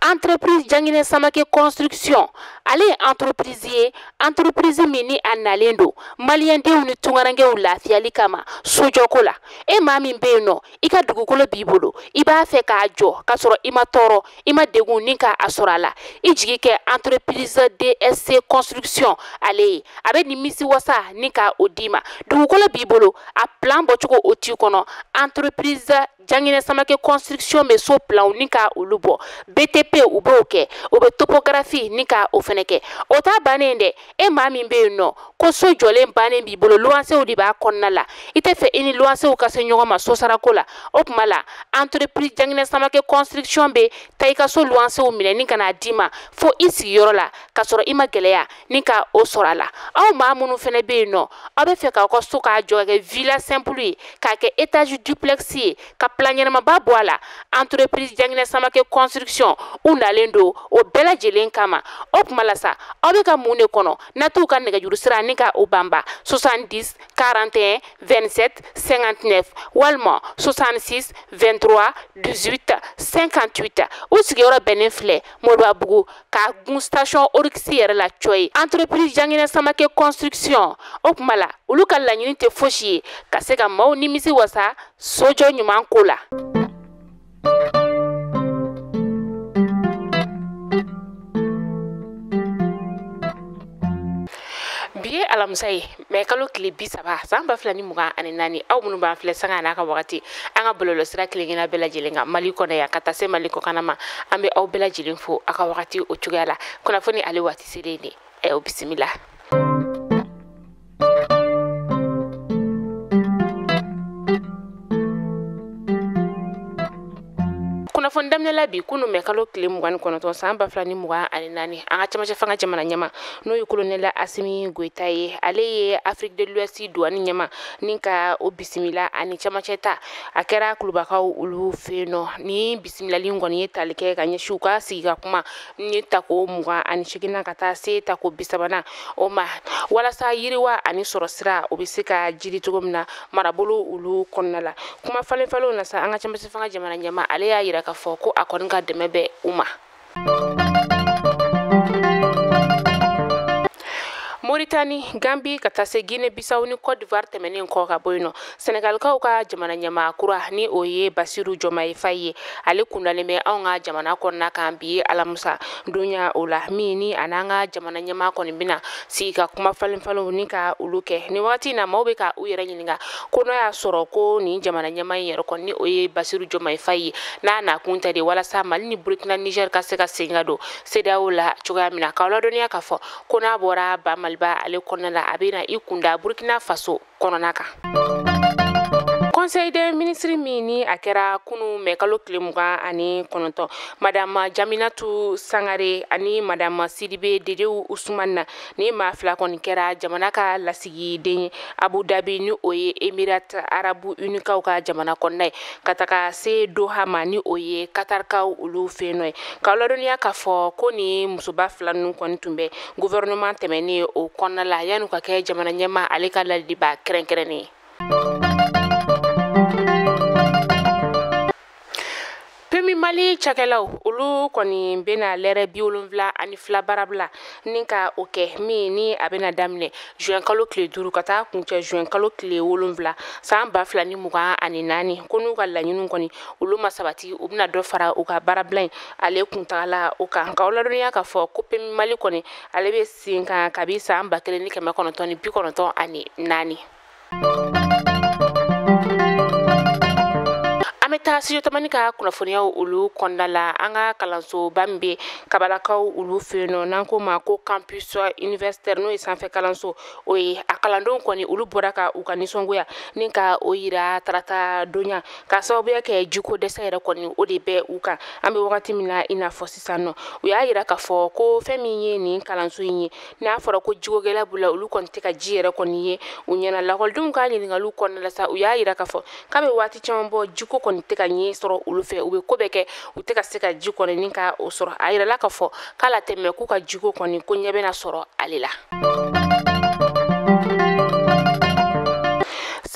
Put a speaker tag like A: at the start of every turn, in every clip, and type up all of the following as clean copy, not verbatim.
A: Entreprise Janginɛ Samake Construction, ale ye entreprise ye, entreprise min ni a nalen don maliyɛndenw ni tunkarankew lafiyali kama sojɔko la. E maa min bɛ yen nɔ, i ka dugukolo b'i bolo, i b'a fɛ k'a jɔ k'a sɔrɔ i ma tɔɔrɔ, i ma degun ni k'a sɔrɔ a la, i jigi kɛ entreprise DSC Construction ale ye. A bɛ nimisi wasa ni ka o d'i ma. Dugukolo b'i bolo, a plan bɔcogo o t'i kɔnɔ, entreprise Janginɛ Samake Construction bɛ so planw ni ka olu bɔ, BTP u b'o kɛ, u bɛ topographie ni ka o fɛnɛ kɛ. O t'a bannen dɛ, e maa min bɛ yen nɔ ko so jɔlen bannen b'i bolo, luwansew de b'a kɔnɔna la, i tɛ fɛ i ni luwansew ka se ɲɔgɔn ma sosarako la, o tuma la entreprise Janginɛ Samake Construction bɛ taa i ka so luwansew minɛ ni ka n'a d'i ma fo i sigiyɔrɔ la, k'a sɔrɔ i ma gɛlɛya ni ka o sɔrɔ a la. Aw maa minnu fɛnɛ bɛ yen nɔ, aw bɛ fɛ k'aw ka so k'a jɔ ka kɛ villa simple ye, k'a kɛ étage duplex ye, ka plan ɲɛnamaba bɔ a la, entreprise Janginɛ Samake Construction u nalen don o bɛɛ lajɛlen kama. O tuma la sa, aw bɛ ka mun de kɔnɔ? Na t'u ka nɛgɛjuru sira ni ka o banba 70 41 27 59 walima 66 23 18 58. U sigiyɔrɔ bɛnnen filɛ Moribabugu ka gun station Oryx yɛrɛ la cɔ ye. Entreprise Janginɛ Samake Construction, o tuma la olu ka laɲini tɛ fosi ye ka se ka maaw nimisi wasa sojɔ ɲuman ko la. Bi ye alamisa ye, mɛ kalo tile 30 san 2024. Aw minnu b'an filɛ sanga n'a ka wagati, an ka bɔlɔlɔsira kelen-kelenna bɛɛ lajɛlen kan Mali kɔnɔ yan ka taa se Mali kɔkanna ma, an bɛ aw bɛɛ lajɛlen fo aw ka wagati o cogoya la. Kunnafoni ale waati selen de, aw bisimila. Kunnafoni daminɛ la bi kunu mɛ kalo tile 29 san 2024, an ka cɛmancɛ fanga jamana ɲɛma n'o ye colonel Assimi Goïta ye, ale ye Afrique de l'Ouest douane ɲɛma ni ka o bisimila ani cɛmancɛ ta a kɛra Kulubakaw olu fɛ yen nɔ. Ni bisimilali in kɔni ye tali kɛ ka ɲɛsin u ka sigi ka kuma ni tako 28nan ka taa se tako 30nan o ma, walasa yiriwa ani sɔrɔ sira o bɛ se ka jiri cogo min na marabolo olu kɔnɔna la. Kuma falen falenw na sa, an ka cɛmancɛ fanga jamana ɲɛma ale y'a yira k'a fɔ ko a kɔni ka dɛmɛ bɛ u ma. Mauritanie, Gambie ka taa se Guinée Bissau ni Côte d'Ivoire tɛmɛnen kɔ ka bɔ yen nɔ, Senegalikaw ka jamana ɲɛmaa kura ni o ye Bassirou Diomaye Faye ye, ale kundalen bɛ anw ka jamana kɔnɔna kan bi alamisa donya o la, min ni a n'an ka jamana ɲɛmaa kɔni bɛna sigi ka kuma falen falenw ni ka olu kɛ. Nin wagati in na, maaw bɛ ka u yɛrɛ ɲininka ko n'o y'a sɔrɔ ko nin jamana ɲɛmaa in yɛrɛ kɔni ni o ye Bassirou Diomaye Faye ye, n'a nakun tɛ de walasa Mali ni Burkina Niger ka se ka segin ka don CEDEAO la cogoya min na. K'aw ladɔnniya k'a fɔ ko n'a bɔra ba Maliba ale kɔnɔna la, a bɛna i kunda Burkina Faso kɔnɔna kan. Conseil des ministres min ni a kɛra kunu mɛ kalo tile 29, Madame Jaminatu Sangare ani Madame Sidibe Dedew Usumani na, ni maa fila kɔni kɛra jamana ka lasigiden ye Abu Dhabi ni o ye Emirats Arabes Unis kaw ka jamana kɔnɔna ye, ka taga se Doha ma ni o ye Qatarkaw olu fɛ yen nɔ ye. K'aw ladɔnniya k'a fɔ ko ni musoba fila ninnu kɔni tun bɛ gouvernement tɛmɛnen o kɔnɔna la yan'u ka kɛ jamana ɲɛmaa ale ka ladiliba kɛrɛnkɛrɛnnen ye. PMU Mali cakɛlaw olu kɔni bɛna lɛrɛ 72 baarabila ni ka o kɛ, min ni a bɛna daminɛ juin kalo tile 5 ka taa kuncɛ juin kalo tile 7 san 2024. Ko n'u ka laɲiniw kɔni olu ma sabati, u bɛna dɔ fara u ka baarabila in ale kuntagala o kan. K'aw ladɔnniya k'a fɔ ko PMU Mali kɔni ale bɛ sen kan kabi san 1994. An bɛ taa studio tamani ka kunnafoniyaw olu kɔnɔna la. An ka kalansoba min bɛ Kabalakaw olu fɛ yen nɔ, n'an k'o ma ko campus universitaire, n'o ye sanfɛ kalanso o ye, a kalandenw kɔni olu bɔra ka u ka nisɔngoya ni ka o yira tarata donya, k'a sababuya kɛ jiko dɛsɛ yɛrɛ kɔni o de bɛ u kan an bɛ wagati min na i n'a fɔ sisan nɔ. U y'a yira k'a fɔ ko fɛn min ye nin kalanso in ye, n'a fɔra ko jiko gɛlɛya b'u la, olu kɔni tɛ ka ji yɛrɛ kɔni ye u ɲɛna. Lakɔlidenw ka ɲininkaliw kɔnɔna la sa, u y'a yira k'a fɔ k'a bɛ waati caman bɔ jiko kɔni tɛ ka ɲɛ sɔrɔ olu fɛ, u bɛ ko bɛɛ kɛ u tɛ ka se ka ji kɔni ni ka o sɔrɔ. A yirala k'a fɔ k'a la tɛmɛ k'u ka jiko kɔni ko ɲɛ bɛna sɔrɔ ale la.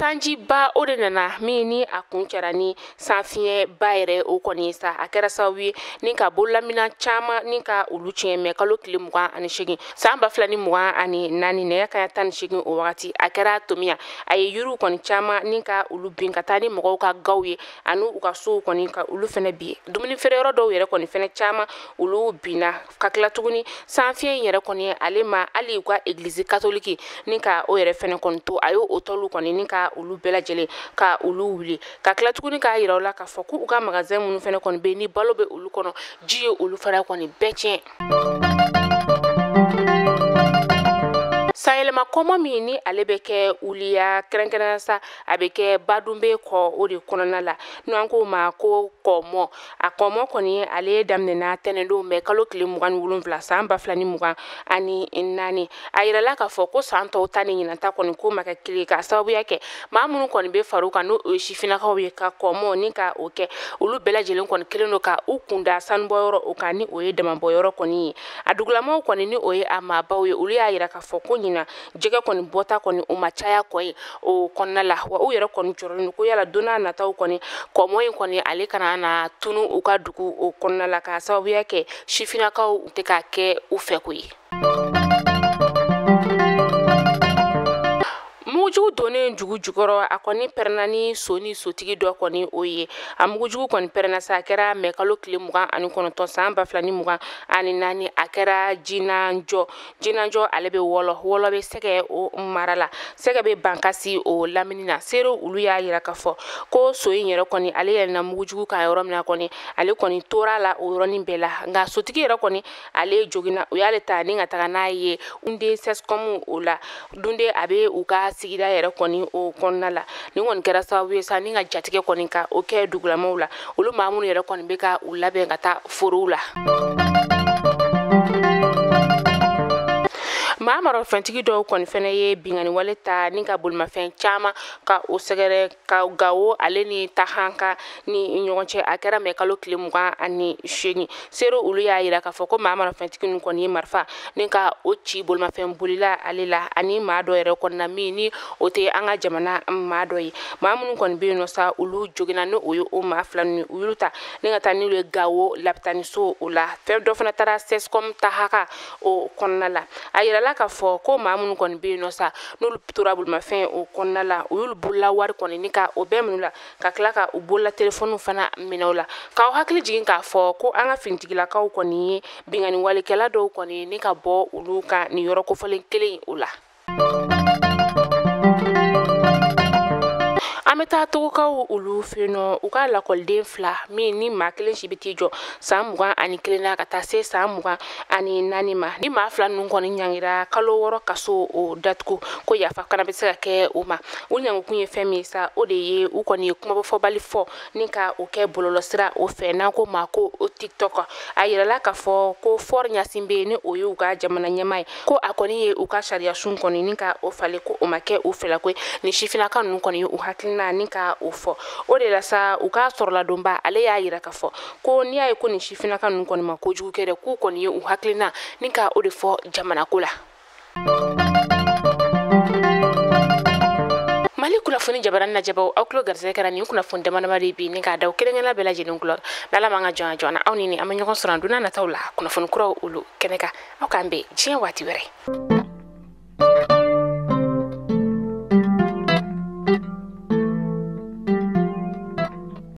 A: Sanjiba o de nana min ni a kun kɛra ni sanfiɲɛba yɛrɛ o kɔni sa, a kɛra sababu ye ni ka bololamina caman ni ka olu tiɲɛ mɛ kalo tile 28 san 2024 nɛgɛ kanɲɛ 18 o wagati. A kɛra tomiya, a ye yiriw kɔni caman ni ka olu bin ka taa ni mɔgɔw ka gaw ye ani u ka sow kɔni ka olu fɛnɛ bin. Dumuni feere yɔrɔ dɔw yɛrɛ kɔni fɛnɛ caman olu binna. Ka tila tuguni sanfiɲɛ in yɛrɛ kɔni ale ma hali u ka egilizi katoliki ni ka o yɛrɛ fɛnɛ kɔni to, a y'o o tɔlu kɔni ni ka olu bɛɛ lajɛlen ka olu wuli. Ka tila tuguni k'a yira u la k'a fɔ k'u ka magasin minnu fɛnɛ kɔni bɛ yen ni balo bɛ olu kɔnɔ, ji ye olu fana kɔni bɛɛ tiɲɛ. Sanyɛlɛma kɔmɔ min ni ale bɛ kɛ wuliya kɛrɛnkɛrɛnnenya sa, a bɛ kɛ Badunbe kɔ o de kɔnɔna la, n'an k'o ma ko kɔmɔ. A kɔmɔ kɔni ale daminɛna tɛnɛndon mɛ kalo tile 27 san 2024. A yirala k'a fɔ ko san tɔw ta ni ɲinan ta kɔni ko ma kɛ kelen, k'a sababuya kɛ maa minnu kɔni bɛ far'u kan n'o ye sifinnakaw ye ka kɔmɔ ni ka o kɛ, olu bɛɛ lajɛlen kɔni kelen don ka u kunda sanubɔyɔrɔ o kan ni o ye damabɔyɔrɔ kɔni ye. A dugulamaw kɔni ni o ye a maabaw ye, olu y'a yira k'a fɔ ko ɲinan jɛgɛ kɔni bɔta kɔni o ma caya kɔ ye o kɔnɔna la, wa u yɛrɛ kɔni jɔrɔlen don ko yala don n'a nataw kɔni kɔmɔ in kɔni ale kana na tunu u ka dugu o kɔnɔna la, k'a sababuya kɛ sifinnakaw tɛ k'a kɛ u fɛ ko ye. Mugujugu donnen dugu jukɔrɔ, a kɔni pɛrɛnna ni so ni sotigi dɔ kɔni o ye. A mugujugu kɔni pɛrɛnna sa, a kɛra mɛ kalo tile 29 san 2024. A kɛra Jinanjɔ. Jinanjɔ ale bɛ wɔlɔ bɛ sɛgɛ o mara la, sɛgɛ bɛ Bankasi o lamini na. Seerew olu y'a yira k'a fɔ ko so in yɛrɛ kɔni ale yɛlɛnna mugujugu kan yɔrɔ min na kɔni, ale kɔni tora la o yɔrɔnin bɛɛ la, nka sotigi yɛrɛ kɔni ale joginna, u y'ale ta ni ka taga n'a ye Dunde CSCOM o la. Dunde a bɛ u ka sigida yɛrɛ kɔni o kɔnɔna la. Nin kɔni kɛra sababu ye sa ni ka jatigɛ kɔni ka o kɛ dugulamaw la, olu maa minnu yɛrɛ kɔni bɛ ka u labɛn ka taa forow la. Maa marafɛntigi dɔw kɔni fɛnɛ ye binkanni wale ta ni ka bolimafɛn caman ka o sɛgɛrɛ ka Gawo ale ni Tahanka ni ɲɔgɔn cɛ. A kɛra mɛ kalo tile 28. Seere olu y'a yira k'a fɔ ko maa marafɛntigi ninnu kɔni ye marifa ni ka o ci bolimafɛn bolila ale la ani maa dɔ yɛrɛ kɔni na min ni o tɛ an ka jamana maa dɔ ye. Maa minnu kɔni bɛ yen nɔ sa, olu joginna ni o ye o maa fila ninnu, u y'olu ta ni ka taa n'olu ye Gawo lapitaniso o la. Fɛn dɔ fana taara CSCOM Tahaka o kɔnɔna la. A yirala k'a fɔ ko maa minnu kɔni bɛ yen nɔ sa, n'olu tora bolimafɛn o kɔnɔna la, u y'olu bolola wari kɔni ni ka o bɛɛ minɛ u la, ka tila ka u bolola telefɔniw fana minɛ u la. K'aw hakili jigin k'a fɔ ko an ka finitigilakaw kɔni ye binkanni walekɛla dɔw kɔni ni ka bɔ olu kan nin yɔrɔ kofɔlen kelen o la. An bɛ taa Togokaw olu fɛ yen nɔ, u ka lakɔliden fila min ni maa kelen si bɛ t'i jɔ san 21 na ka taa se san 24 ma, ni maa fila ninnu kɔni ɲangira kalo 6 kaso o datugu, ko yafa kana bɛ se ka kɛ o ma. U ɲangikun ye fɛn min ye sa, o de ye u kɔni ye kumabɔfɔbali fɔ ni ka o kɛ bɔlɔlɔsira o fɛ n'an ko ma ko TikTok. A yirala k'a fɔ ko Faure Gnassingbé ni o ye u ka jamana ɲɛmaa ye, ko a kɔni ye u ka sariyasun kɔni ni ka o falen, ko o ma kɛ u fɛla ko ye. Nin sifinnaka ninnu kɔni ye u hakilina ni ka o fɔ. O de la sa, u ka sɔrɔladonba ale y'a yira k'a fɔ ko n'i y'a ye ko nin sifinnaka ninnu kɔni ma kojugu kɛ dɛ, k'u kɔni ye u hakilina ni ka o de fɔ jamana ko la. Mali kunnafoni jabarani lajɛbaw, aw tulo garisɛgɛ kɛra nin kunnafoni dama dama de bi ni k'a da u kelen kelenna bɛɛ lajɛlen tulo. N'Ala m'an ka jɔn a jɔn na, aw ni an bɛ ɲɔgɔn sɔrɔ an don n'a nataw la kunnafoni kuraw olu kɛnɛ kan. Aw k'an bɛn diɲɛ waati wɛrɛ.